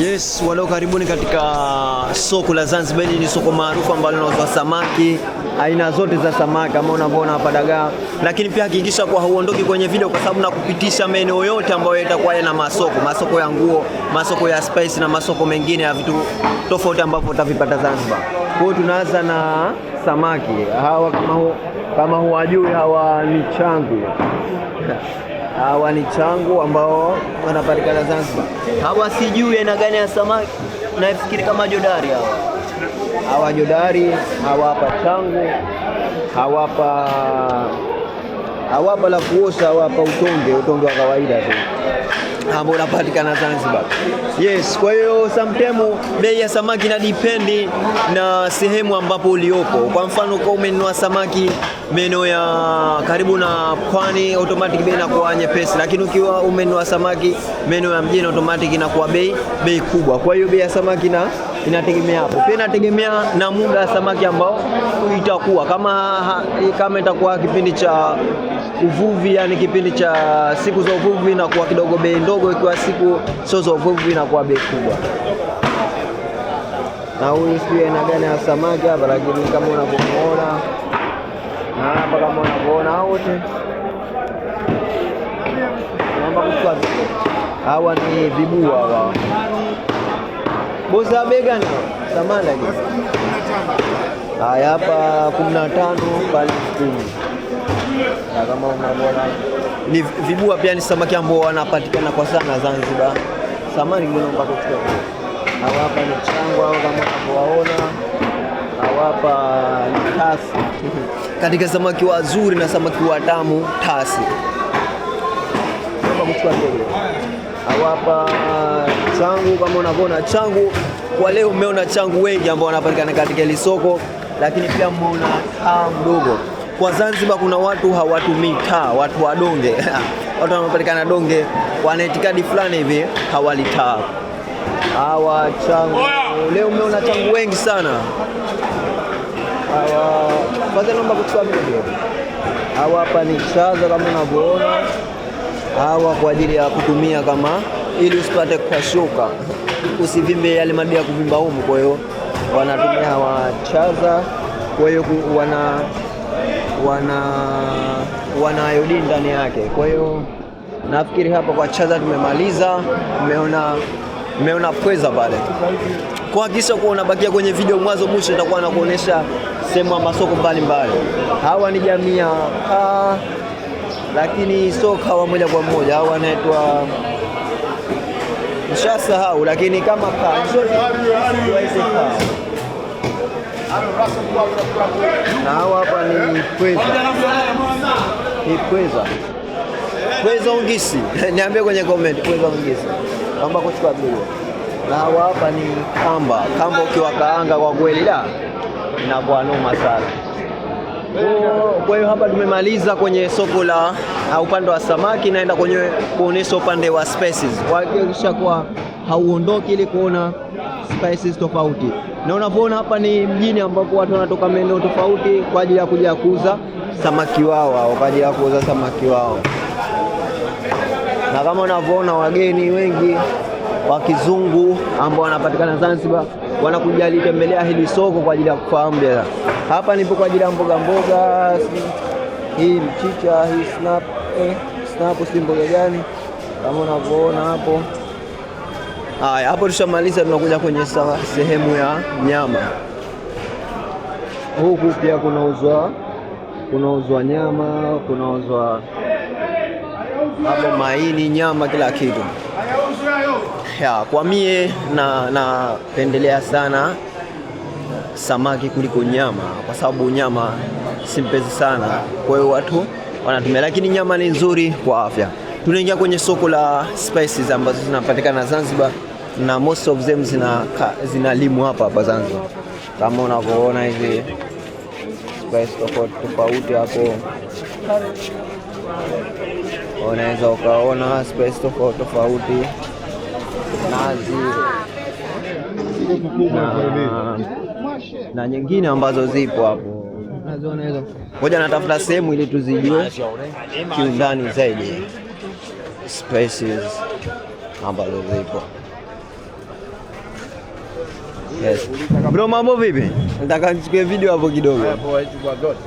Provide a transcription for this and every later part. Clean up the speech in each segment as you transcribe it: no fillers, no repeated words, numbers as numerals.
Yes, walio karibuni katika soko la Zanzibar. Hili ni soko maarufu ambalo linauzwa samaki, aina zote za samaki kama unavyoona hapa dagaa. Lakini pia hakikisha kwa huondoki kwenye video, kwa sababu nakupitisha maeneo yote ambayo yatakuwa yana masoko, masoko ya nguo, masoko ya spice na masoko mengine ya vitu tofauti ambavyo utavipata Zanzibar. Kwa hiyo tunaanza na samaki hawa, kama huwajui hawa ni changu. Hawa ni changu ambao wanapatikana Zanzibar. Hawa sijui aina gani ya samaki, nafikiri kama jodari hawa. Hawa jodari, hawa hapa changu, hawapa la kuosha, hawapa utonge, utonge wa kawaida tu ambao unapatikana Zanzibar. Yes, kwa hiyo sometime bei ya samaki ina depend na sehemu ambapo uliopo. Kwa mfano kwa umenunua samaki maeneo ya karibu na pwani, automatic bei inakuwa nyepesi, lakini ukiwa umenunua samaki maeneo ya mjini, automatic inakuwa bei kubwa. Kwa hiyo bei ya samaki na inategemea hapo. Pia inategemea na muda wa samaki ambao itakuwa kama itakuwa kipindi cha uvuvi, yani kipindi cha siku za uvuvi inakuwa kidogo bei ndogo, ikiwa siku sio za uvuvi inakuwa bei kubwa. Na huyu sijui aina gani ya samaki hapa, lakini kama unavyomuona na hapa kama unavyoona wote naomba kuchukua hawa ni vibua hawa. Boza bei gani? Samani lakini. Haya hapa 15 pale 10. Na kama unavyoona ni vibua pia ni samaki ambao wanapatikana kwa sana Zanzibar. Samani kidogo naomba kuchukua. Hawa hapa ni changu hao kama unavyowaona. Hawa hapa ni tasi. Katika samaki wazuri na samaki watamu tasi. Naomba kuchukua kidogo. Hawa hapa changu kama unavyoona changu kwa leo umeona changu wengi ambao wanapatikana katika hili soko, lakini pia umeona taa mdogo. Kwa Zanzibar kuna watu hawatumii taa, watu wa donge watu wanapatikana donge, wana itikadi fulani hivi hawali taa. Hawa changu leo umeona changu wengi sana. Hawa kwanza naomba kuchukua video. Hawa hapa ni chaza kama unavyoona, hawa kwa ajili ya kutumia kama ili usipate kwashuka, usivimbe yale madini ya kuvimba humu. Kwa hiyo wanatumia hawa chaza, kwa hiyo wana iodine ndani yake. Kwa hiyo nafikiri hapa kwa chaza tumemaliza. Mmeona pweza pale. Kuhakikisha kuwa unabakia kwenye video mwanzo mwisho, itakuwa nakuonesha sehemu ya masoko mbalimbali. Hawa ni jamii ya kaa, lakini sio kawa moja kwa moja. Hawa wanaitwa nishasahau, lakini kama kaa waite kaa. Na hawa hapa ni pweza, ni pweza, pweza ungisi. Niambie kwenye comment, pweza ungisi. Naomba kuchukua video. Na hawa hapa ni kamba. Kamba ukiwakaanga kwa kweli la inakuwa noma sana. Kwa hiyo hapa tumemaliza kwenye soko la upande wa samaki, naenda kwenye kuonesha upande wa spices. Kuhakikisha kuwa hauondoki ili kuona spices tofauti. Na unavyoona hapa ni mjini ambapo watu wanatoka maeneo tofauti kwa ajili ya kuja kuuza samaki wao, au kwa ajili ya kuuza samaki wao. Na kama unavyoona wageni wengi wa kizungu ambao wanapatikana Zanzibar wanakuja litembelea hili soko kwa ajili ya kufahamu bidhaa. Hapa nipo kwa ajili ya mboga mboga, hii mchicha, hii snap, snap si mboga gani kama unavyoona hapo. Haya, hapo tushamaliza, tunakuja kwenye sehemu ya nyama. Huku pia kunauzwa nyama, kunauzwa hapo maini, nyama, kila kitu. Ya, kwa mie na napendelea sana samaki kuliko nyama, kwa sababu nyama si mpenzi sana, kwa hiyo watu wanatumia, lakini nyama ni nzuri kwa afya. Tunaingia kwenye soko la spices ambazo zinapatikana Zanzibar na most of them zinalimwa hapa hapa Zanzibar, kama unavyoona hizi spice tofauti tofauti hapo, unaweza ukaona spice tofauti tofauti, nazi na nyingine ambazo zipo hapo. Unaziona hizo? Ngoja natafuta sehemu ili tuzijue kiundani zaidi spices ambazo zipo. Yes. Bro, mambo vipi? Nataka nichukue video hapo kidogo.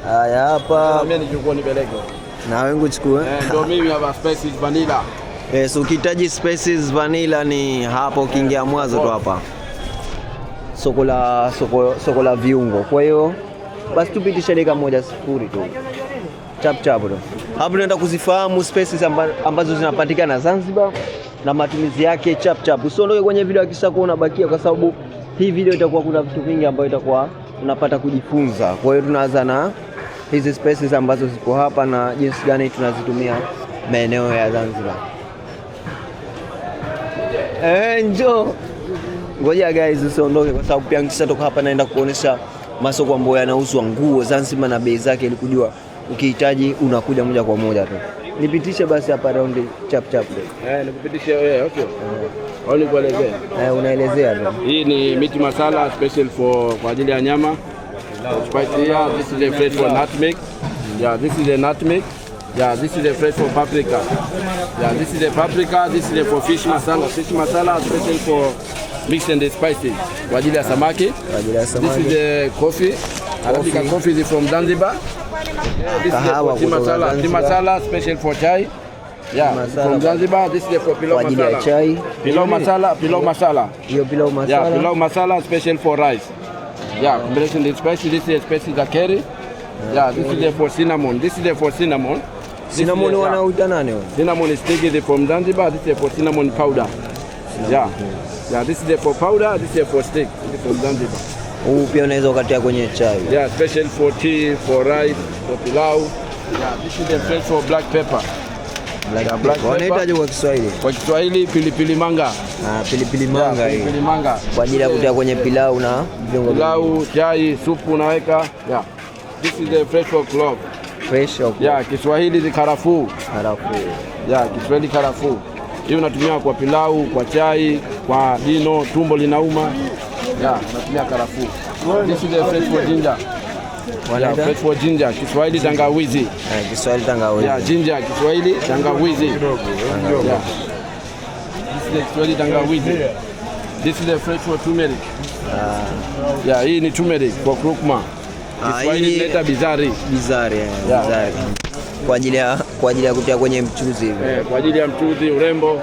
Haya hapa Mimi nichukue nipeleke. Na wewe uchukue. Eh, ndio mimi hapa spices vanilla. Yes, ukihitaji spices vanilla ni hapo ukiingia mwanzo tu hapa. Soko la viungo. Kwa hiyo basi tupitishe dakika 1-0 tu. Chap chap tu. Hapo tunaenda kuzifahamu spices ambazo zinapatikana Zanzibar na matumizi yake chap chap. Usiondoke kwenye video akisha kuwa unabakia, kwa sababu hii video itakuwa kuna vitu vingi ambayo itakuwa unapata kujifunza. Kwa hiyo tunaanza na hizi spices ambazo ziko hapa na jinsi gani tunazitumia maeneo ya Zanzibar. Eh, njoo. Ngoja guys, usiondoke kwa sababu pia nikishatoka hapa naenda kuonesha masoko ambayo yanauzwa nguo Zanzibar na bei zake, ili kujua ukihitaji unakuja moja kwa moja tu. Nipitishe basi hapa round chap chap. Eh, nikupitishe wewe, okay. Au nikuelezee? Eh, unaelezea tu. Hii ni meat masala special for kwa ajili ya nyama. Spice here, this is a fresh for nutmeg. Yeah, this is a nutmeg. Yeah, this is a fresh for paprika. Yeah, this is a paprika, this is a for fish masala. Fish masala special for mix and the spices kwa ajili ya samaki. Kwa ajili ya This samaki. is the coffee. Arabica coffee is from Zanzibar. Yeah, this is Kahawa for tea kutoka masala. Tea Zanzibar. masala special for chai. Yeah, Masala from Zanzibar. This is for pilau kwa ajili ya masala. chai. Pilau masala, pilau masala. Hiyo pilau masala. Yeah, pilau masala special for rice. Yeah, combination the spices. This is spices za curry. Yeah, this is for cinnamon. This is for cinnamon. This Cinnamon is, yeah, wanauita nani wewe? Cinnamon is taken from Zanzibar. This is for cinnamon powder. Yeah. Yeah, this is for powder. This is for stick. This is from Zanzibar. Huu pia unaweza ukatia kwenye chai. Yeah, special for tea, for rice, for pilau. Yeah, this is the fresh for black pepper. Black Yeah, black pepper. Wanaitaje kwa Kiswahili? Kwa Kiswahili pilipili manga. Ah, pilipili manga Yeah, hii. pilipili manga. Kwa ajili ya kutia kwenye pilau na viungo vingine. Pilau, chai, supu unaweka. Yeah. This is the fresh for clove. Fresh au Yeah, Kiswahili ni karafuu. karafuu. Yeah, Kiswahili karafuu. Hii unatumia kwa pilau, kwa chai, kwa jino, tumbo linauma. Yeah, unatumia karafuu. This is the fresh for ginger. Yeah, Wanaita? fresh for ginger. Kiswahili tangawizi. Eh, Kiswahili tangawizi. Yeah, ginger, Kiswahili tangawizi. Yeah. This is the Kiswahili tangawizi. This is the fresh for turmeric. Yeah, hii ni turmeric kwa kurkuma. Ah, Kiswahili tunaita bizari. Bizari, eh, Yeah. bizari. Kwa ajili ya kutia kwenye mchuzi hivi. Eh, kwa ajili ya mchuzi, urembo.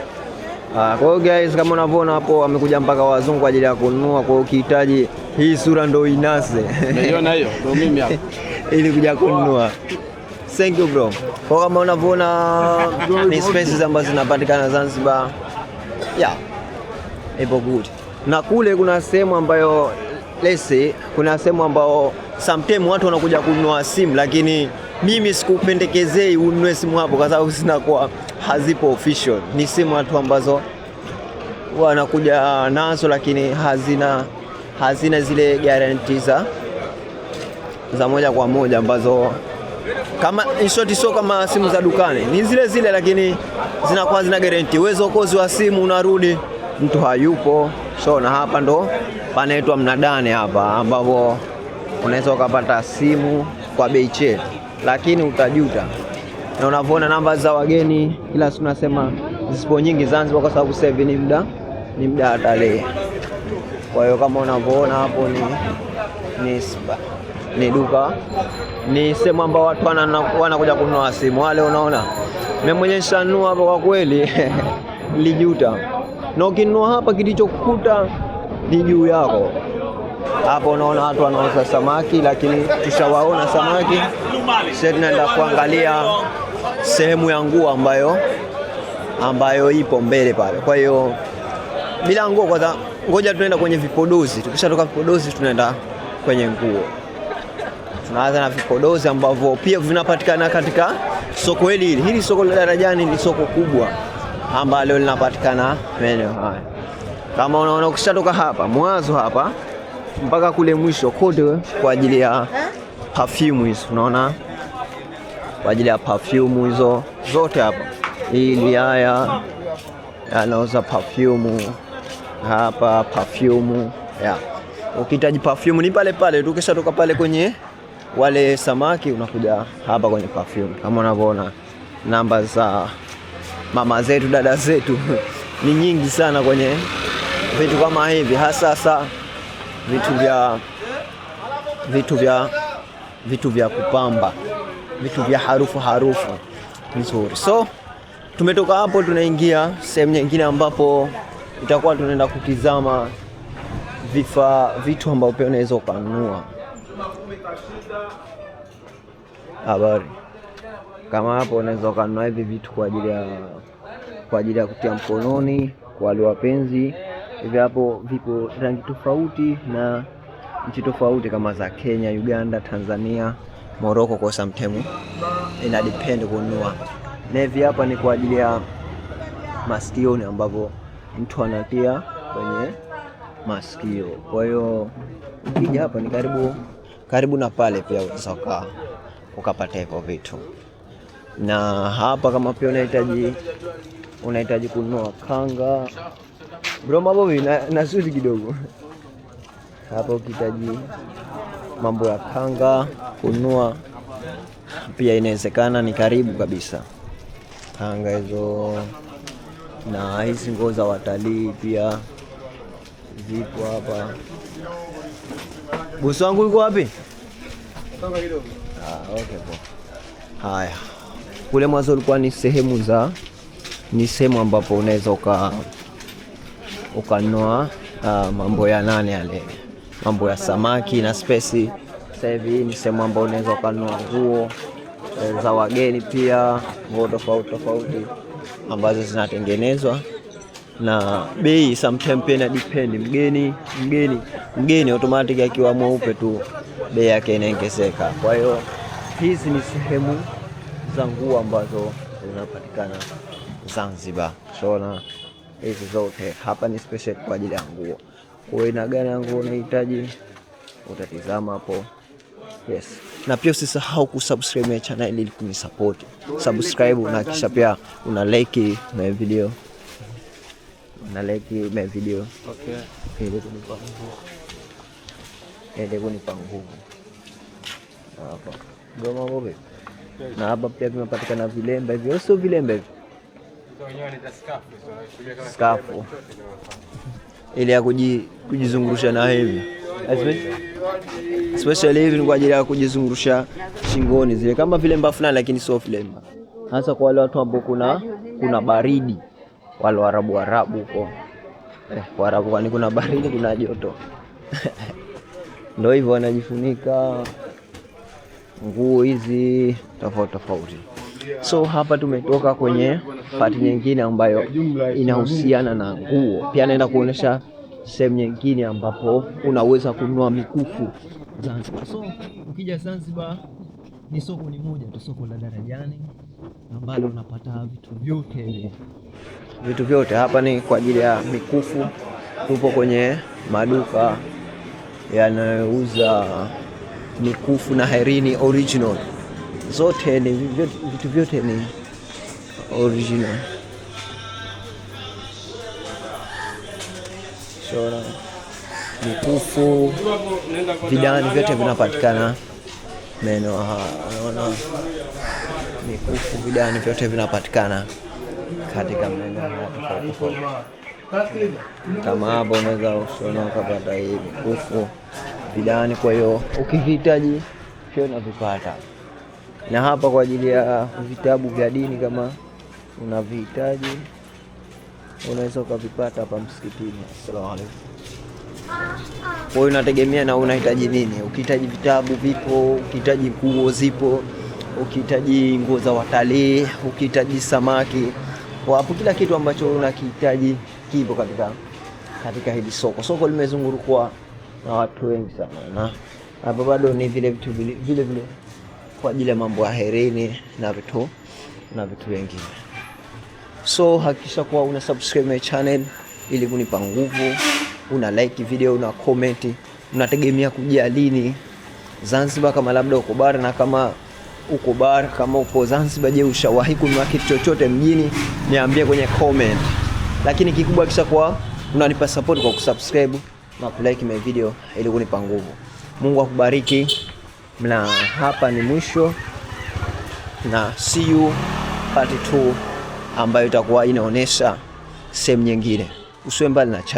Ah, kwa hiyo guys, kama unavyoona hapo wamekuja mpaka wazungu kwa ajili ya kununua. Kwa hiyo ukihitaji hii sura ndo inase Umeiona hiyo? Ndio mimi hapa. ili kuja kununua. Thank you bro. Kwa kama unavyoona ni spices ambazo zinapatikana Zanzibar. Yeah. Ipo good. Na kule kuna sehemu ambayo let's say, kuna sehemu ambao sometimes watu wanakuja kununua simu, lakini mimi sikupendekezei ununue simu hapo kwa sababu zinakuwa hazipo official. Ni simu watu ambazo wanakuja nazo, lakini hazina zile guarantee za moja kwa moja ambazo kama in short, sio kama simu za dukani, ni zile zile, lakini zinakuwa zina guarantee. Uwezo kozi wa simu unarudi mtu hayupo. So na hapa ndo panaitwa mnadani hapa, ambapo unaweza ukapata simu kwa bei che, lakini utajuta. Na unavyoona namba za wageni kila siku nasema zisipo nyingi Zanzibar, kwa sababu sasa hivi ni muda wa tarehe. Kwa hiyo kama unavyoona hapo ni duka, ni sehemu ambao watu wanakuja kununua simu. Wale unaona, mimi mwenyewe nishanunua hapo, kwa kweli nilijuta. Na ukinunua hapa kilichokukuta ni juu yako. Hapo unaona watu wanauza samaki, lakini tushawaona samaki. Sasa tunaenda kuangalia sehemu ya nguo ambayo ipo mbele pale. Kwa hiyo bila nguo kwanza, ngoja tunaenda kwenye vipodozi. Tukishatoka vipodozi, tunaenda kwenye nguo. Tunaanza na vipodozi ambavyo pia vinapatikana katika soko hili hili. Hili soko la Darajani ni soko kubwa ambalo linapatikana maeneo haya. Kama unaona, ukishatoka hapa mwanzo hapa mpaka kule mwisho kote kwa ajili ya perfume hizo, unaona, kwa ajili ya perfume hizo zote hapa. Ili haya anauza perfume hapa, perfume ya ukihitaji perfume ni pale pale tu. Ukishatoka pale kwenye wale samaki unakuja hapa kwenye perfume. Kama unavyoona namba za mama zetu, dada zetu ni nyingi sana kwenye vitu kama hivi, hasa hasa vitu vya kupamba, vitu vya harufu harufu nzuri. So tumetoka hapo, tunaingia sehemu nyingine ambapo itakuwa tunaenda kutizama vifaa, vitu ambavyo pia unaweza ukanunua. Habari kama hapo, unaweza ukanunua hivi vitu kwa ajili ya kutia mkononi kwa wale wapenzi. Hivi hapo vipo rangi tofauti na nchi tofauti kama za Kenya, Uganda, Tanzania, Morocco. Kwa sometime ina depend kununua. Na hivi hapa ni kwa ajili ya masikioni ambavyo mtu anatia kwenye masikio. Kwa hiyo ukija hapa ni karibu karibu na pale, pia unaweza ukapata hivyo vitu. Na hapa kama pia unahitaji kununua kanga, bro, mambo na suti kidogo hapa, ukihitaji mambo ya kanga kununua pia inawezekana, ni karibu kabisa kanga hizo, na hizi nguo za watalii pia zipo hapa. Bosi wangu yuko wapi? Ah, okay, poa. Haya, kule mwanzo ulikuwa ni sehemu ambapo unaweza ukanunua mambo ya nane yale, mambo ya samaki na spice. Sasa hivi ni sehemu ambayo unaweza ukanunua nguo za wageni pia, nguo tofauti tofauti ambazo zinatengenezwa na bei sometimes pia ina depend. Mgeni automatic akiwa mweupe tu bei yake inaongezeka. Kwa hiyo hizi ni sehemu za nguo ambazo zinapatikana Zanzibar. Shona hizi zote hapa ni special kwa ajili ya nguo. Kwa aina gani ya nguo unahitaji utatizama hapo. Yes. Na pia usisahau kusubscribe my channel ili kunisupport. Subscribe na kisha pia una like my video. Una like my video. Okay. Ili kunipa nguvu. Ili kunipa nguvu. Hapa. Goma bobe. Na hapa pia vinapatikana vilemba hivyo, sio vilemba hivi. Skafu. Ile ya kujizungusha na hivi. Especially hivi ni kwa ajili ya kujizungusha shingoni, zile kama vilemba fulani, lakini sio vilemba. Hasa kwa wale watu ambao kuna baridi, wale Waarabu Waarabu huko. Waarabu kwani kuna baridi, kuna joto. Ndio hivyo wanajifunika nguo hizi tofauti tofauti. So hapa tumetoka kwenye part nyingine ambayo inahusiana na nguo. Pia naenda kuonesha sehemu nyingine ambapo unaweza kununua mikufu Zanzibar. So ukija Zanzibar ni soko ni moja tu, soko la Darajani ambalo unapata vitu vyote hivi. Vitu vyote hapa ni kwa ajili ya mikufu. Tupo kwenye maduka yanayouza mikufu na herini original. Zote ni vitu vyote ni original. Shona mikufu, vidani vyote vinapatikana maeneo haya. Unaona mikufu, vidani vyote vinapatikana katika maeneo haya tofauti tofauti. Kama hapo unaweza usiona ukapata hii mikufu, vidani. Kwa hiyo ukivihitaji pia unavipata. Na hapa kwa ajili ya vitabu vya dini kama unavihitaji unaweza ukavipata hapa msikitini. Asalamu alaykum. Kwa hiyo inategemea na unahitaji nini. Ukihitaji vitabu vipo, ukihitaji nguo zipo, ukihitaji nguo za watalii, ukihitaji samaki wapo, kila kitu ambacho unakihitaji kipo katika hili soko. Soko limezungukwa na watu wengi sana, na hapa bado ni vile vitu vile vile vile kwa ajili ya mambo ya herini na vitu vingine. So hakikisha kuwa una subscribe my channel ili kunipa nguvu, una like video, una comment. Unategemea kujia lini Zanzibar? Kama labda uko bara, na kama uko bara, kama uko Zanzibar, je, ushawahi kununua kitu chochote mjini? Niambie kwenye comment. Lakini kikubwa kisha kuwa unanipa support kwa kusubscribe na kulike my video ili kunipa nguvu. Mungu akubariki, na hapa ni mwisho, na see you part 2 ambayo itakuwa inaonyesha sehemu nyingine. Usiwe mbali na channel.